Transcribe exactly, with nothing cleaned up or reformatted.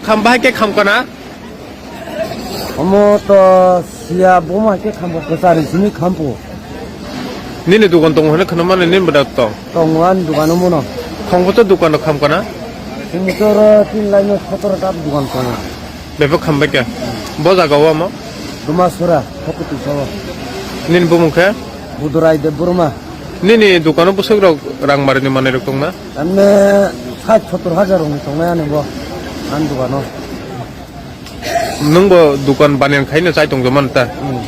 Kham bahai khe kham kana? Omo to siya boma khe khambo kwchari simi khampo. Nini dukan tongo hwnwi khwna mani nini bwdak tong? Tongo ani dukano muno. Khongbo to dukano kham kana? Chwngbo to oro tin laino sotoro ta dukan tongo. Bebak kham bai khe? Bo jaga o omo? Dumasura, Hokoti sao. Nini bumung khe? Budurai Debbarma. Nini dukano bwswk rok rang marini manwi rok tongna? Tamne sat sottor hajar rokni tongnai ani bo, ani dukano. Nwng bo dukan baniyan khaino chai tongjaman ta? Hmm.